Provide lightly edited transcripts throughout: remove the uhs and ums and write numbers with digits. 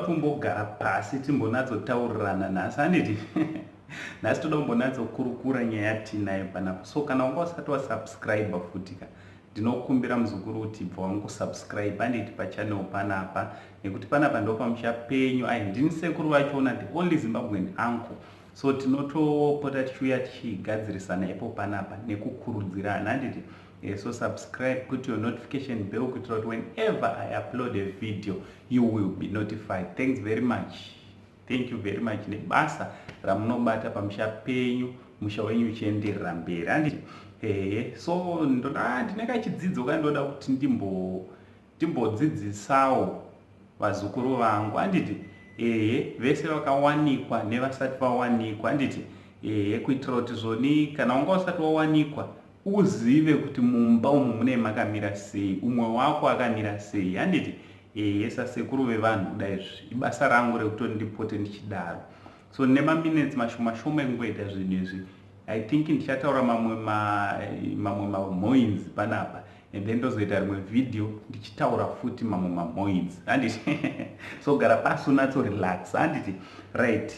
Kuti umbogara pasi, timbonatsotaurirana nhasi, handiti? Nhasi toda kumbonatsokurukura nyaya yatinayo panapa. So kana wanga usati wasubscribe futi ka, ndinokumbira, muzukuru, kuti bva wangosubscribe, handiti, pachannel panapa, nekuti panapa ndo pamusha penyu. Ai, ndini sekuru vachona, the only Zimbabwean uncle. So tinotopota tichiuya tichigadzirisana ipo panapa nekukurudzirana, handiti? So subscribe, put your notification bell kuitira kuti whenever I upload a video, you will be notified. Thanks very much, thank you very much nebasa ramunobata pamusha penyu, musha wenyu uchienderera mberi, handiti? Ehe, so ndoda, ndine kachidzidzo kandoda kuti ndimbodzidzisawo vazukuru vangu, handiti? Ehe, vese vakawanikwa nevasati vawanikwa, handiti? Ehe, kuitira kuti zvoni kana wanga usati wawanikwa, uzive kuti mumba umu mune makamira sei, umwe wako akamira sei, handiti? Ehe, sasekuru vevanhu kudaizvi, ibasa rangu rekutoti ndipote ndichidaro. So nemaminutes mashoma shoma ekungoita zvinhu izvi, I think ndichataura mamwe mapoints panapa and then ndozoita rimwe video ndichitaura futi mamwe mapoints, handiti? So gara pasi, unatso relax, handiti? Right.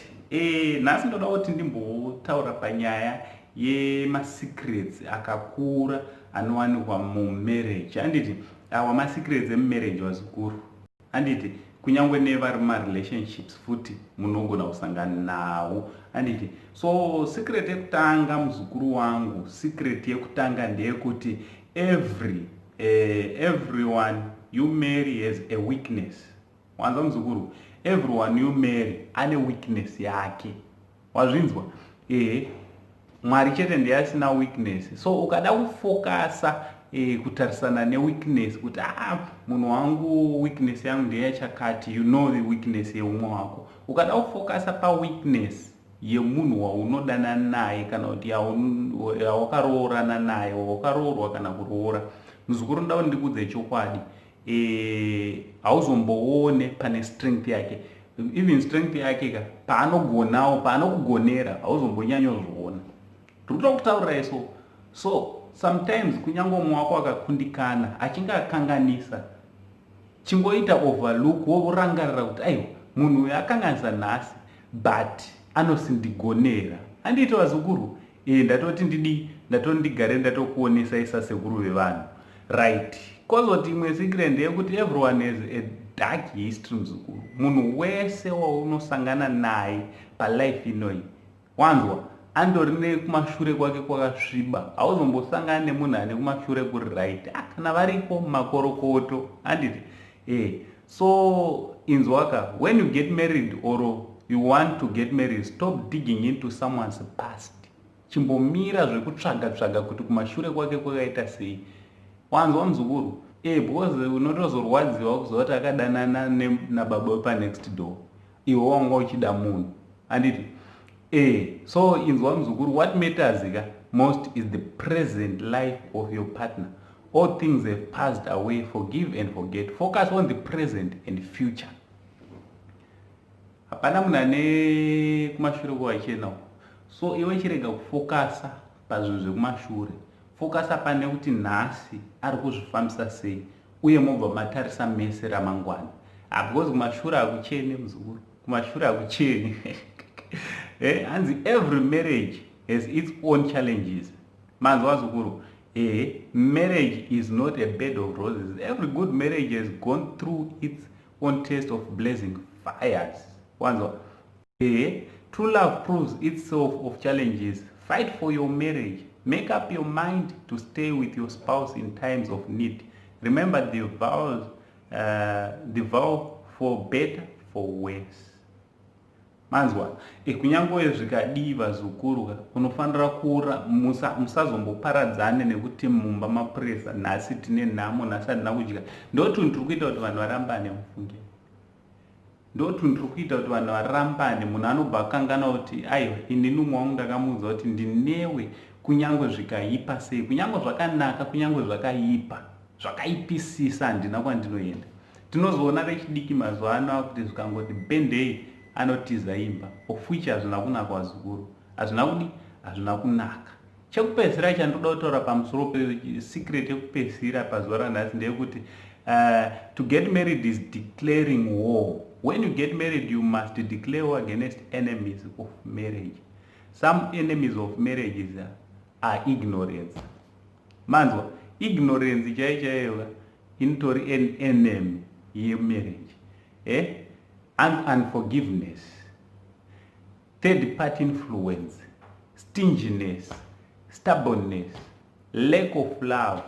Nhasi ndoda kuti ndimbotaura panyaya yemasecrets akakura anowanikwa mumarriage, handiti? Awa masecrets emumarriage, vazukuru, handiti? Kunyange nevari mumarelationships futi munogona kusangana nawo, handiti? So secret yekutanga, muzukuru wangu, secret yekutanga ndeyekuti everyone you marry has a weakness. Wanzwa, muzukuru? Everyone you marry ane weakness yake. Wazvinzwa? Ehe, Mwari chete ndiye asina weakness. So ukada kufocusa, kutarisana neweakness, kuti ah, munhu wangu, weakness yangu ndeyachakati, you know the weakness yeumwe wako. Ukada kufocusa paweakness yemunhu waunodana naye kana kuti yawakaroorana naye, wawakaroorwa kana kuroora, muzukuru, ndoda kuti ndikudze chokwadi, hauzomboone pane strength yake. Even strength yake ka, paanogonawo, paanokugonera, hauzombonyanyozviona. Ndikutoda kutaurirai. So sometimes kunyange umwe wako akakundikana, achinge akanganisa, chingoita overlook, worangarira kuti aiwa, munhu uyu akanganisa nhasi, but anosindigonera, handiiti, vazukuru? Ndatoti ndidi, ndatoti ndigare ndatokuonesai sasekuru vevanhu. Right, kwozoti imwe secret ndeyekuti everyone has a dark history. Muzukuru, munhu wese waunosangana naye palife inoi, wanzwa, andori nekumashure kwake kwakasviba. Hauzombosangana nemunhu ane kumashure kuri right. Ah, kana variko makorokoto, handiti? So inzwaka, when you get married or you want to get married, stop digging into someone's past. Chimbomira zvekutsvaga tsvaga kuti kumashure kwake kwakaita sei. Wanzwa, muzukuru? Because unotozorwadziwa kuziva kuti akadanana nababa wepanext door, iwe wanga uchida munhu, handiti? So inzwa, muzukuru, what matters ka most is the present life of your partner. All things have passed away. Forgive and forget. Focus on the present and future. Hapana munhu ane kumashure kwachenawo. So iwe chirega kufocusa pazvinhu zvekumashure. Focusa pane kuti nhasi ari kuzvifambisa sei, uye mobva matarisa mese ramangwana. Because kumashure hakucheni, muzukuru, kumashure hakucheni. Hanzi every marriage has its own challenges. Manzwa, zukuru? Marriage is not a bed of roses. Every good marriage has gone through its own test of blazing fires. Wanzwa? True love proves itself of challenges. Fight for your marriage. Make up your mind to stay with your spouse in times of need. Remember the vow, for better, for worse. Manzwa? Kunyange zvikadii, vazukuru, unofanira kura musazomboparadzane nekuti mumba mapuresa, nhasi tine nhamo, nhasi handina kudya. Ndotunhu tiri kuita kuti vanhu varambane, mufunge. Ndotunhu tiri kuita kuti vanhu varambane. Munhu anobva akangana kuti aiwa, inini umwe wangu ndakamuudza kuti ndinewe kunyange zvikaipa sei, kunyange zvakanaka, kunyange zvakaipa, zvakaipisisa, handina kwandinoenda. Tinozoona vechidiki mazuva ano akuti zvikangoti bendei, anotiza imba, of which hazvina kunaka, vazukuru, hazvina kudi, hazvina kunaka. Chekupedzisira chandoda kutaura pamusoro pesecret yekupedzisira pazuva ranhasi ndeyekuti to get married is declaring war. When you get married, you must declare war against enemies of marriage. Some enemies of marriages are ignorance. Manzwa, ignorance chaiyo chaiyo inotori an enemy yemarriage, eh? And unforgiveness, third party influence, stinginess, stubbornness, lack of love,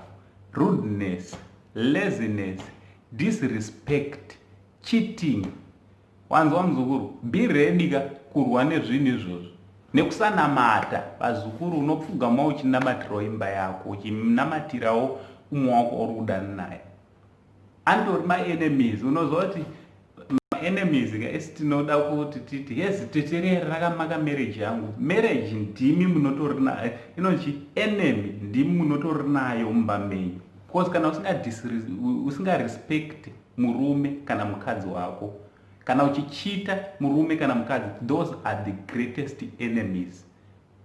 rudeness, laziness, disrespect, cheating. Wanzwa, muzukuru? Be ready ka kurwa nezvinhu izvozvo nekusanamata. Vazukuru, unopfugamawo uchinamatirawo imba yako, uchinamatirawo umwe wako uri kudana naye. Andori maenemies. Unoziva kuti maenemies ka, esi tinoda kuti titi yes, teterere rakamaka marriage yangu. Marriage ndimi munotori nayo, inonzi enemy, ndimi munotori nayo mumba menyu, because kana usingarespect murume kana mukadzi wako, kana uchichita murume kana mukadzi, those are the greatest enemies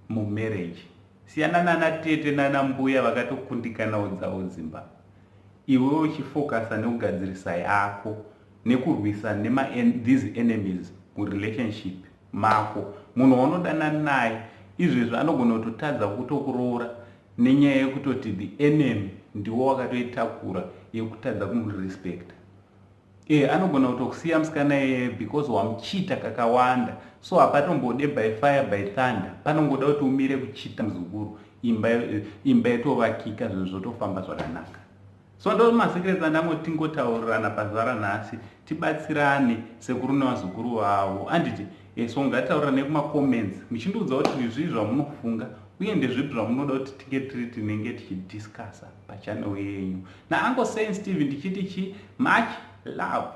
mumarriage. Siyana nana tete nana mbuya vakatokundikanawo dzavo dzimba. Iwe uchifocusa nekugadzirisa yako nekurwisa these enemies murelationship mako. Munhu waunodana naye izvezvi anogona kutotadza kutokuroora nenyaya yekutoti the enemy ndiwo wakatoitakura yekutadza kumurespecta. Anogona kutokusiya musikana iyeye because wamuchita kakawanda. So hapatombode by fire by thunder, panongoda kuti umire kuchita, muzukuru, imba itovakika, zvinhu zvotofamba zvakanaka. So ndo masecrets andangoti tingotaurirana pazuva ranhasi, tibatsirane sekuru nevazukuru vavo, anditi? So ngataurirane kumacomments muchindiudza kuti zvii zvamunofunga uye ndezvipi zvamunoda kuti tinge tiri tinenge tichidiscussa pachannel yenyu. NaUncle Saint Steve ndichiti chi much love.